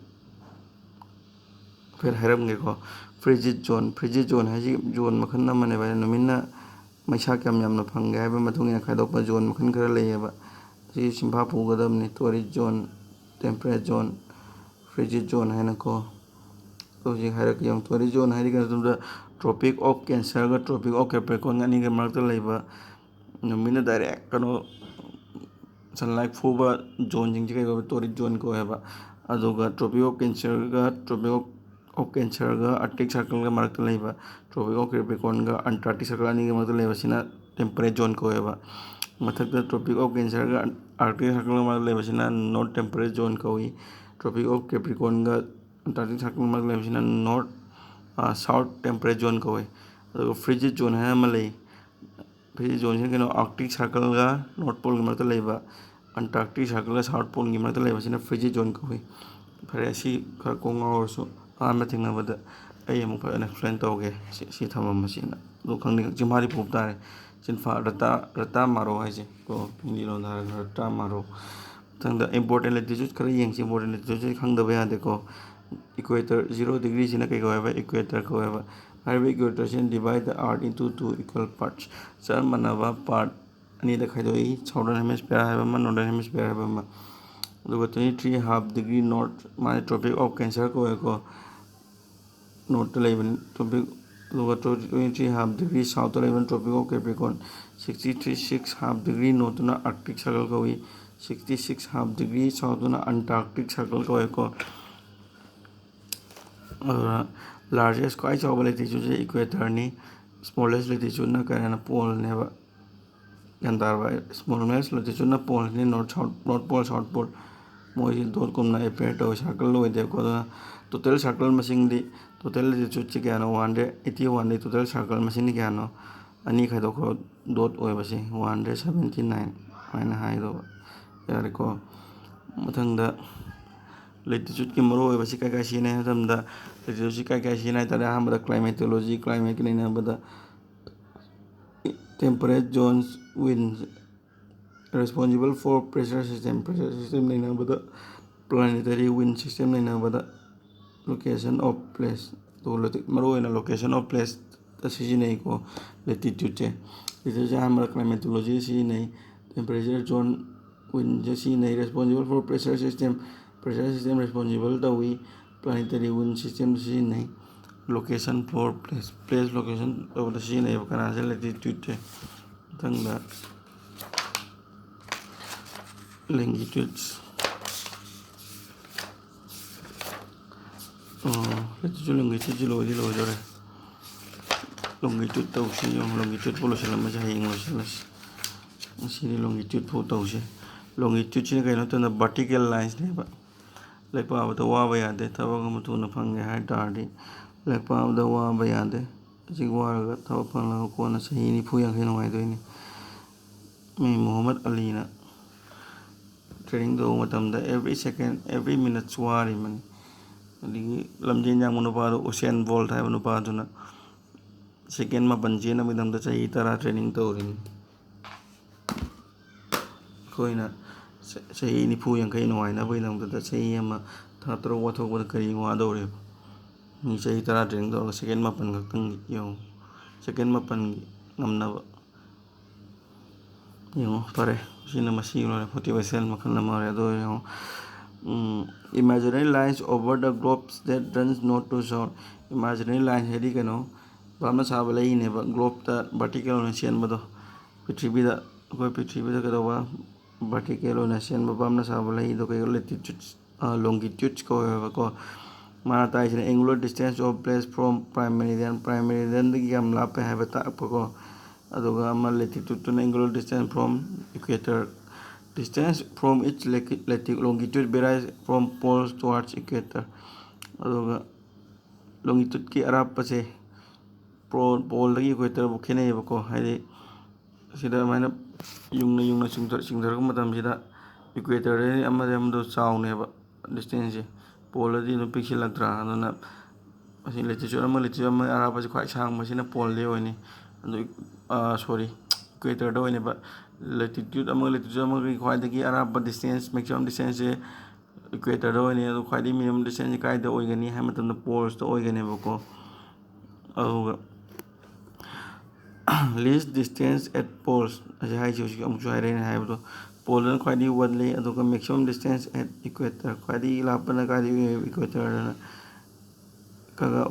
ꯍꯥꯏꯐꯦꯠ ꯍꯥꯏꯔꯝꯒꯦꯀꯣ꯫ Frigid zone, frigid zone ꯍꯥꯏꯁꯤ zone ꯃꯈꯜ ꯑꯃꯅꯦꯕ꯫ ꯅꯨꯃꯤꯠꯅ ꯃꯩꯁꯥ ꯀꯌꯥꯝ ꯌꯥꯝꯅ ꯐꯪꯒꯦ ꯍꯥꯏꯕꯒꯤ ꯃꯇꯨꯡ ꯏꯟꯅ ꯈꯥꯏꯗꯣꯛꯄ zone ꯃꯈꯜ ꯈꯔ ꯂꯩꯌꯦꯕ꯫ ꯁꯤ ꯁꯤꯟꯐꯥ ꯄꯨꯒꯗꯕꯅꯤ꯫ Torrid zone, temperate zone, frigid zone ꯍꯥꯏꯅꯀꯣ꯫ ꯑꯗꯣ ꯍꯧꯖꯤꯛ ꯍꯥꯏꯔꯛꯀꯦ ꯌꯦꯡꯉꯨ꯫ Torrid zone ꯍꯥꯏꯗꯤ ꯀꯩꯅꯣ ꯃꯇꯝꯗ Tropic of Cancerꯒ Tropic of Capricorn ꯑꯅꯤꯒꯤ ꯃꯔꯛꯇ ꯂꯩꯕ, ꯅꯨꯃꯤꯠꯅ direct ꯀꯩꯅꯣ sunlight ꯐꯨꯕ zoneꯁꯤꯡꯁꯦ ꯀꯩ ꯀꯧꯋꯦ? Torrid zone ꯀꯧꯋꯦꯕ꯫ ꯑꯗꯨꯒ Tropic of Cancerꯒ Tropic of of Cancerꯒ Arctic Circleꯒ ꯃꯔꯛꯇ ꯂꯩꯕ, Tropic of Capricornꯒ Antarctic Circle ꯑꯅꯤꯒꯤ ꯃꯔꯛꯇ ꯂꯩꯕꯁꯤꯅ temperate zone ꯀꯧꯋꯦꯕ꯫ ꯃꯊꯛꯇ Tropic of Cancerꯒ Arctic Circleꯒ ꯃꯔꯛꯇ ꯂꯩꯕꯁꯤꯅ north temperate zone ꯀꯧꯏ꯫ Tropic of Capricornꯒ Antarctic Circle ꯃꯔꯛꯇ ꯂꯩꯕꯁꯤꯅ north, ꯑ, south temperate zone ꯀꯧꯏ꯫ ꯑꯗꯨꯒ frigid zone ꯍꯥꯏꯅ ꯑꯃ ꯂꯩ꯫ Frigid zoneꯁꯤꯅ ꯀꯩꯅꯣ, Arctic Circleꯒ North Poleꯒꯤ ꯃꯔꯛꯇ ꯂꯩꯕ, Antarctic Circleꯒ South Poleꯒꯤ ꯃꯔꯛꯇ ꯂꯩꯕꯁꯤꯅ frigid zone ꯀꯧꯏ꯫ ꯐꯔꯦ, ꯑꯁꯤ ꯈꯔ ꯀꯣꯛ ꯉꯥꯎꯔꯁꯨ ꯑꯍꯥꯟꯕ ꯊꯦꯡꯅꯕꯗ ꯑꯩ ꯑꯃꯨꯛ ꯐꯖꯅ explain ꯇꯧꯒꯦ꯫ ꯁꯤ, ꯁꯤ ꯊꯝꯃꯝꯕꯁꯤꯅ꯫ ꯑꯗꯨ ꯈꯪꯗꯦ, ꯆꯤꯝꯐꯥꯗꯤ ꯄꯨꯕ ꯇꯥꯔꯦ꯫ ꯆꯤꯟꯐꯥ, ꯔꯇꯥ, ꯔꯇꯥ ꯃꯥꯔꯣ ꯍꯥꯏꯁꯦ ꯀꯣ, ꯍꯤꯟꯗꯤ ꯂꯣꯟꯗ ꯍꯥꯏꯔꯒ ꯔꯇꯥ ꯃꯥꯔꯣ꯫ ꯃꯊꯪꯗ important latitude ꯈꯔ ꯌꯦꯡꯁꯤ꯫ Important latitude ꯁꯤ ꯈꯪꯗꯕ ꯌꯥꯗꯦꯀꯣ꯫ Equator, zero degreeꯁꯤꯅ ꯀꯩ ꯀꯧꯋꯦꯕ? Equator ꯀꯧꯋꯦꯕ꯫ ꯍꯥꯏꯔꯤꯕ equatorꯁꯤꯅ divide the earth into two equal parts, ꯆꯞ ꯃꯥꯟꯅꯕ part ꯑꯅꯤꯗ ꯈꯥꯏꯗꯣꯛꯏ, Southern Hemisphere ꯍꯥꯏꯕ ꯑꯃ, Northern Hemisphere ꯍꯥꯏꯕ ꯑꯃ꯫ ꯑꯗꯨꯒ twenty three half degree north, ꯃꯥꯁꯦ Tropic of Cancer ꯀꯧꯋꯦꯀꯣ, northꯇ ꯂꯩꯕꯅꯤ꯫ Tropic, ꯑꯗꯨꯒ twenty three half degree southꯇ ꯂꯩꯕꯅ Tropic of Capricorn, sixty three six half degree northꯇꯨꯅ Arctic Circle ꯀꯧꯏ, sixty six half degree southꯇꯨꯅ Antarctic Circle ꯀꯧꯋꯦꯀꯣ꯫ ꯑꯗꯨꯒ largest, ꯈ꯭ꯋꯥꯏ ꯆꯥꯎꯕ latitudeꯁꯦ equatorꯅꯤ, smallest latitudeꯅ ꯀꯩꯅꯣ, poleꯅꯦꯕ꯫ ꯒ꯭ꯌꯥꯟ ꯇꯥꯔꯕ? Smallest latitudeꯅ poleꯅꯤ, north south, north pole, south pole꯫ ꯃꯣꯏꯁꯤ dotꯀꯨꯝꯅ appear ꯇꯧꯋꯤ, circle ꯑꯣꯏꯗꯦꯕꯀꯣ꯫ ꯑꯗꯨꯅ total circle ꯃꯁꯤꯡꯗꯤ, total latitudeꯁꯤ ꯀꯌꯥꯅꯣ? One hundred eighty oneꯗꯤ total circle ꯃꯁꯤꯡꯗꯤ ꯀꯌꯥꯅꯣ? ꯑꯅꯤ ꯈꯥꯏꯗꯣꯛꯈ꯭ꯔꯣ, dot ꯑꯣꯏꯕꯁꯤ one hundred seventy nine ꯍꯥꯏꯅ ꯍꯥꯏꯗꯧꯕ꯫ ꯌꯥꯔꯦꯀꯣ꯫ ꯃꯊꯪꯗ latitudeꯀꯤ ꯃꯔꯨ ꯑꯣꯏꯕꯁꯤ ꯀꯥꯏ ꯀꯥꯏ ꯁꯤꯖꯤꯟꯅꯩ ꯍꯥꯏꯕ ꯃꯇꯝꯗ, latitudeꯁꯤ ꯀꯥꯏ ꯀꯥꯏ ꯁꯤꯖꯤꯟꯅꯩ ꯍꯥꯏ ꯇꯥꯔꯗꯤ, ꯑꯍꯥꯟꯕꯗ climatology, climateꯀ ꯅꯩꯅꯕꯗ temperate zones, wind responsible for pressure system, pressure system ꯅꯩꯅꯕꯗ, planetary wind system ꯅꯩꯅꯕꯗ, location of place, ꯑꯗꯨꯒ ꯂꯣ-, ꯃꯔꯨꯑꯣꯏꯅ location of placeꯇ ꯁꯤꯖꯤꯟꯅꯩꯀꯣ, latitudeꯁꯦ꯫ Latitudeꯁꯦ ꯑꯍꯥꯟꯕꯗ climatology ꯁꯤꯖꯤꯟꯅꯩ, temperature zone, ꯋꯤꯟꯁꯦ ꯁꯤꯖꯤꯟꯅꯩ꯫ Responsible for pressure system, pressure system responsible ꯇꯧꯏ꯫ Planetary wind system ꯁꯤꯖꯤꯟꯅꯩ꯫ Location for place, place location ꯇꯧꯕꯗ ꯁꯤꯖꯤꯟꯅꯩꯕ ꯀꯅꯥꯁꯦ? Latitude ꯁꯦ꯫ ꯃꯊꯪꯗ longitudes꯫ ꯑꯣ, latitude longitude ꯁꯤ ꯂꯣꯏꯗꯤ ꯂꯣꯏꯗꯣꯔꯦ꯫ Longitude ꯇꯧꯁꯤ꯫ ꯌꯦꯡꯉꯣ, longitude ꯐꯥꯎ ꯂꯣꯏꯁꯤꯜꯂꯝꯃꯁꯦ, ꯍꯌꯦꯡ ꯂꯣꯏꯁꯤꯜꯂꯁꯤ꯫ ꯉꯁꯤꯗꯤ longitude ꯐꯥꯎ ꯇꯧꯁꯦ꯫ Longitude ꯁꯤꯅ ꯀꯩꯅꯣ ꯍꯥꯏ ꯃꯇꯝꯗ vertical lines ꯅꯦꯕ꯫ ꯂꯥꯏꯔꯤꯛ ꯄꯥꯕꯗ ꯋꯥꯕ ꯌꯥꯗꯦ꯫ ꯊꯕꯛ ꯑꯃ ꯊꯨꯅ ꯐꯪꯒꯦ ꯍꯥꯏ ꯇꯥꯔꯗꯤ ꯂꯥꯏꯔꯤꯛ ꯄꯥꯕꯗ ꯋꯥꯕ ꯌꯥꯗꯦ꯫ ꯍꯧꯖꯤꯛ ꯋꯥꯔꯒ ꯊꯕꯛ ꯐꯪꯂꯒ ꯀꯣꯟꯅ ꯆꯍꯤ ꯅꯤꯐꯨ ꯌꯥꯡꯈꯩ ꯅꯨꯡꯉꯥꯏꯗꯣꯏꯅꯤ꯫ ꯃꯤ ꯃꯨꯍꯝꯃꯗ ꯑꯂꯤꯅ training ꯇꯧꯕ ꯃꯇꯝꯗ every second, every minutes ꯋꯥꯔꯤꯕꯅꯤ꯫ ꯑꯗꯒꯤ ꯂꯝꯖꯦꯟ ꯌꯥꯡꯕ ꯅꯨꯄꯥꯗꯣ, ꯎꯁꯦꯟ ꯕꯣꯜꯠ ꯍꯥꯏꯕ ꯅꯨꯄꯥꯗꯨꯅ second ꯃꯥꯄꯟ ꯆꯦꯟꯅꯕꯒꯤꯗꯃꯛꯇ ꯆꯍꯤ ꯇꯔꯥ training ꯇꯧꯔꯤꯅꯤ꯫ ꯑꯩꯈꯣꯏꯅ ꯆ-, ꯆꯍꯤ ꯅꯤꯐꯨ ꯌꯥꯡꯈꯩ ꯅꯨꯡꯉꯥꯏꯅꯕꯒꯤꯗꯃꯛꯇ ꯆꯍꯤ ꯑꯃ ꯊꯥ ꯇꯔꯨꯛ ꯋꯥꯊꯣꯛꯄꯗ ꯀꯔꯤ ꯋꯥꯗꯧꯔꯤꯕ? ꯃꯤ ꯆꯍꯤ ꯇꯔꯥ training ꯇꯧꯔꯒ second ꯃꯥꯄꯟ ꯈꯛꯇꯪ ꯌꯦꯡꯉꯨ꯫ Second ꯃꯥꯄꯟꯒꯤ ꯉꯝꯅꯕ꯫ ꯌꯦꯡꯉꯣ, ꯐꯔꯦ꯫ ꯁꯤꯅ ꯃꯁꯤꯒꯤ ꯂꯣꯏꯔꯦ, motivation ꯃꯈꯜ ꯑꯃ ꯑꯣꯏꯔꯦ꯫ ꯑꯗꯣ ꯌꯦꯡꯉꯣ, ꯎꯝ, imaginary lines over the globes that runs north to south꯫ Imaginary lines ꯍꯥꯏꯗꯤ ꯀꯩꯅꯣ, ꯚꯥꯞꯅ ꯁꯥꯕ ꯂꯩꯅꯦꯕ, globe ꯇ vertical ꯑꯣꯏꯅ ꯆꯦꯟꯕꯗꯣ, ꯄ꯭ꯔꯤꯊꯤꯕꯤꯗ, ꯑꯩꯈꯣꯏ ꯄ꯭ꯔꯤꯊꯤꯕꯤꯗ ꯀꯩꯗꯧꯕ vertical ꯑꯣꯏꯅ ꯆꯦꯟꯕ ꯚꯥꯞꯅ ꯁꯥꯕ ꯂꯩꯗꯣ ꯀꯩ, latitudes, ꯑ, longitudes ꯀꯧꯋꯦꯕꯀꯣ꯫ ꯃꯥꯅ ꯇꯥꯛꯏꯁꯤꯅ angular distance of place from prime meridian, prime meridian ꯗꯒꯤ ꯌꯥꯝ ꯂꯥꯞꯄꯦ ꯍꯥꯏꯕ ꯇꯥꯛꯄꯀꯣ꯫ ꯑꯗꯨꯒ ꯑꯃ latitude ꯇꯨꯅ angular distance from equator, distance from each lati-, lati-, longitude varies from poles towards equator꯫ ꯑꯗꯨꯒ longitude ꯀꯤ ꯑꯔꯥꯞꯄꯁꯦ ꯄꯣ-, pole ꯗꯒꯤ equator ꯐꯥꯎ ꯈꯦꯠꯅꯩꯌꯦꯕꯀꯣ꯫ ꯍꯥꯏꯗꯤ ꯁꯤꯗ ꯑꯗꯨꯃꯥꯏꯅ ꯌꯨꯡꯅ ꯌꯨꯡꯅ ꯆꯤꯡꯊ-, ꯆꯤꯡꯊꯔꯛꯄ ꯃꯇꯝꯁꯤꯗ equator ꯗꯒꯤ ꯑꯃꯗꯒꯤ ꯑꯃꯗ ꯆꯥꯎꯅꯦꯕ distance ꯁꯦ꯫ Pole ꯗꯗꯤ ꯑꯗꯨꯝ ꯄꯤꯛꯁꯤꯜꯂꯛꯇ꯭ꯔꯥ? ꯑꯗꯨꯅ ꯑꯁꯤ latitude ꯑꯃ, latitude ꯑꯃ ꯑꯔꯥꯞꯄꯁꯦ ꯈ꯭ꯋꯥꯏ ꯁꯥꯡꯕꯁꯤꯅ pole ꯗꯒꯤ ꯑꯣꯏꯅꯤ꯫ ꯑꯗꯨ, ꯑꯥ, sorry, equator ꯗ ꯑꯣꯏꯅꯦꯕ꯫ Latitude ꯑꯃꯒ latitude ꯑꯃꯒꯤ ꯈ꯭ꯋꯥꯏꯗꯒꯤ ꯑꯔꯥꯞꯄ distance, maximum distance ꯁꯦ equator ꯗ ꯑꯣꯏꯅꯤ꯫ ꯑꯗꯨ ꯈ꯭ꯋꯥꯏꯗꯒꯤ minimum distance ꯁꯦ ꯀꯥꯏꯗ ꯑꯣꯏꯒꯅꯤ ꯍꯥꯏꯕ ꯃꯇꯝꯗ poles ꯇ ꯑꯣꯏꯒꯅꯦꯕꯀꯣ꯫ ꯑꯗꯨꯒ Least distance at poles ꯑꯁꯤ ꯍꯥꯏꯁꯤ ꯍꯧꯖꯤꯛ ꯑꯃꯨꯛꯁꯨ ꯍꯥꯏꯔꯛꯑꯦꯅ ꯍꯥꯏꯕꯗꯣ, ꯄꯣꯜꯗꯅ ꯈ꯭ꯋꯥꯏꯗꯒꯤ ꯋꯥꯠꯂꯤ, ꯑꯗꯨꯒ maximum distance at equator, ꯈ꯭ꯋꯥꯏꯗꯒꯤ ꯂꯥꯞꯄꯅ ꯀꯥꯏꯗꯒꯤ ꯑꯣꯏ? Equatorꯗꯅ꯫ ꯀꯒ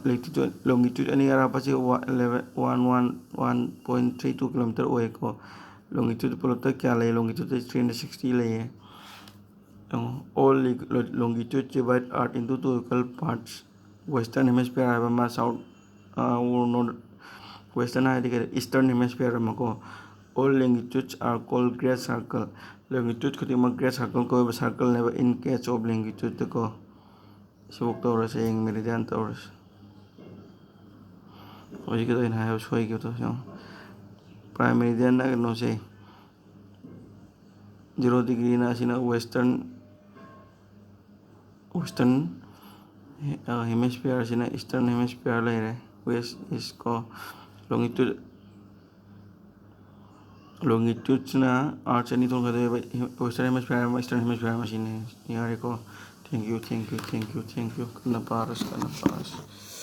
ꯂꯦꯇꯤꯇ꯭ꯌꯨꯠ ꯂꯣꯡꯒꯤꯇ꯭ꯌꯨꯠ ꯑꯅꯤ ꯑꯔꯥꯞꯄꯁꯤ one one one point three two kilometre ꯑꯣꯏꯌꯦꯀꯣ꯫ ꯂꯣꯡꯒꯤꯇ꯭ꯌꯨꯠ ꯄꯨꯂꯞꯇ ꯀꯌꯥ ꯂꯩ? ꯂꯣꯡꯒꯤꯇ꯭ꯌꯨꯠꯇ ꯊ꯭ꯔꯤ ꯍꯟꯗ꯭ꯔꯦꯠ ꯁꯤꯛꯁꯇꯤ ꯂꯩꯌꯦ꯫ ꯌꯦꯡꯉꯣ, all longitudes divide earth into two equal parts, western hemisphere ꯍꯥꯏꯕ ꯑꯃ, south, north, western ꯍꯥꯏꯗꯤ ꯀꯩꯅꯣ, eastern hemisphere ꯑꯃꯀꯣ꯫ All longitudes are called great circle, longitude ꯈꯨꯗꯤꯡꯃꯛ great circle ꯀꯧꯋꯦꯕ, circleꯅꯦꯕ, in case of longitude ꯀꯣ꯫ ꯁꯤꯐꯥꯎ ꯇꯧꯔꯁꯦ, ꯍꯌꯦꯡ meridian ꯇꯧꯔꯁꯦ꯫ ꯍꯧꯖꯤꯛꯀꯤꯗꯣ ꯑꯩꯅ ꯍꯥꯏꯕ ꯁꯣꯏꯈꯤꯕꯗꯣ ꯌꯦꯡꯉꯣ꯫ Prime meridianꯅ ꯀꯩꯅꯣꯁꯦ, zero degreeꯅ ꯑꯁꯤꯅ western, western, ꯑ, hemisphere, ꯑꯁꯤꯅ eastern hemisphere ꯂꯩꯔꯦ, west, east ꯀꯣ꯫ Longitude, longitudeꯁꯤꯅ earth ꯑꯅꯤ ꯊꯣꯛꯅ ꯈꯥꯏꯗꯣꯛꯑꯦꯕ, western hemisphere ꯑꯃ, eastern hemisphere ꯑꯃ, ꯁꯤꯅꯤ꯫ ꯌꯥꯔꯦꯀꯣ꯫ Thank you, thank you, thank you, thank you꯫ ꯀꯟꯅ ꯄꯥꯔꯁꯤ, ꯀꯟꯅ ꯄꯥꯔꯁꯤ꯫